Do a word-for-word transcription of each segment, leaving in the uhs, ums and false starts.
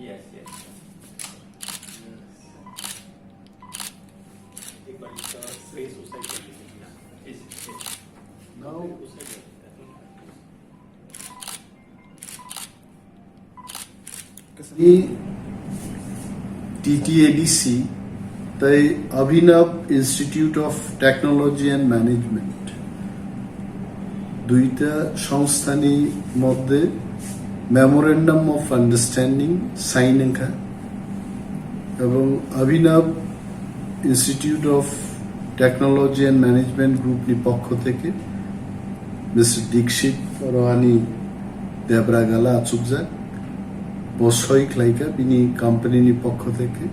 Yes, yes, yes. एक बार इसका स्पेस उस साइड कर दीजिए। इस, इस। Now, उस साइड कर दीजिए। Ni T T A D C tai Abhinav Institute of Technology and Management, duita songstha ni moddhe Memorandum of Understanding sign wngkha, ebong Abhinav Institute of Technology and Management Group ni pokkho theke Mister Dixit, oro ani debra gala achukjak, bo soi khlaikha bini company ni pokkho theke.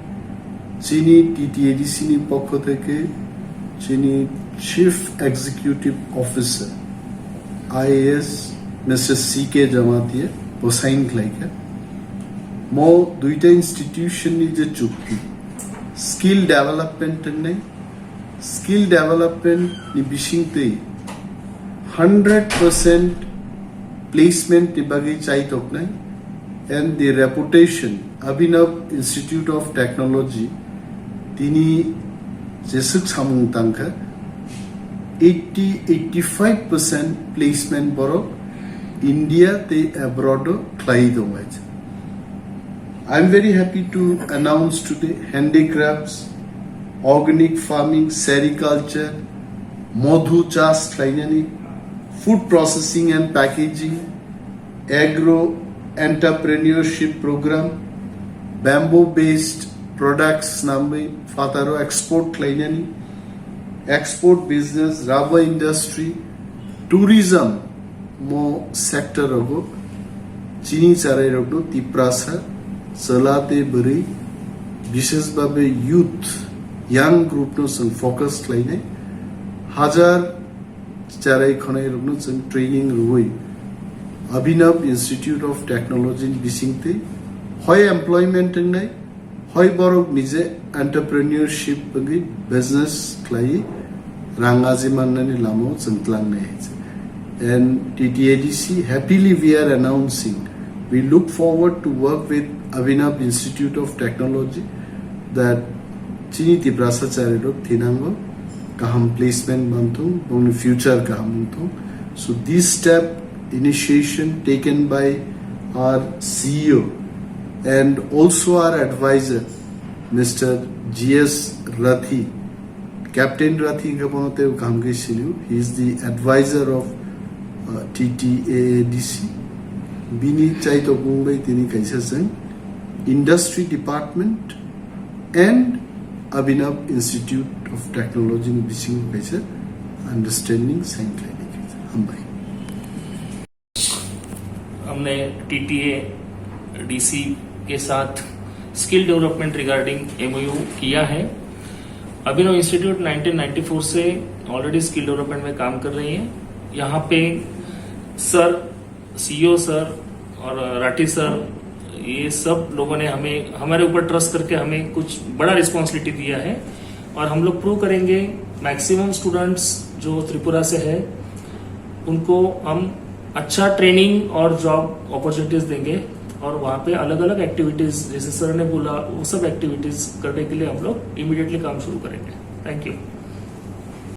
Chini T T A D C ni pokkho theke chini Chief Executive Officer I A S Mister C K Jamatia bo sign khlaikha. Mo duita institution ni je chukti, skill development wngnai, skill development ni bisingtwi hundred percent placement ni bagwi chaitoknai, and the reputation Abhinav Institute of Technology tini jeswk samung tangkha, eighty eighty five percent placement borok India tei abroad o khlai tongo. I am very happy to announce today handicrafts, organic farming, sericulture, modhu chas khlainani, food processing and packaging, agro entrepreneurship program, bamboo based products namwi phataro export khlainani, export business, rubber industry, tourism, mo sector rogo chini charai rokno Tiprasa chwla tei bwrwi, bishes babe youth, young group no chwng focus khlainai. Hajar charai khonai rokno chwng training rwui Abhinav Institute of Technology ni bisingtwi hoi employment wngnai, hoi borok nije entrepreneurship wngwi business khlai rang aji mannani lamao chwng tlangnai hai se. And T T A D C, happily we are announcing, we look forward to work with Abhinav Institute of Technology that chini Tiprasa charirok thinango kaham placement manthung, bongni future kaham wngthung. So this step, initiation taken by our C E O and also our advisor, Mister G S Rathi, Captain Rathi wngkha bono tei kaham khe sinio. He is the advisor of, uh, T T A A D C. Bini chaitokmung bai tini kaisa chwng Industry Department and Abhinav Institute of Technology ni bisingo kaisa understanding sign khlainai khe. Hambai. हमने TTA DC के साथ skill development regarding MOU किया है। अभिनव institute nineteen ninety four से already skill development में काम कर रही है। यहाँ पे सर, सीईओ सर और राठी सर, ये सब लोगों ने हमें, हमारे ऊपर ट्रस्ट करके हमें कुछ बड़ा रिस्पॉन्सिबिलिटी दिया है और हम लोग प्रूव करेंगे। मैक्सिमम स्टूडेंट्स जो त्रिपुरा से है, उनको हम अच्छा ट्रेनिंग और जॉब अपॉर्चुनिटीज देंगे और वहाँ पे अलग अलग एक्टिविटीज, जैसे सर ने बोला, वो सब एक्टिविटीज करने के लिए हम लोग इमीडिएटली काम शुरू करेंगे। Thank you.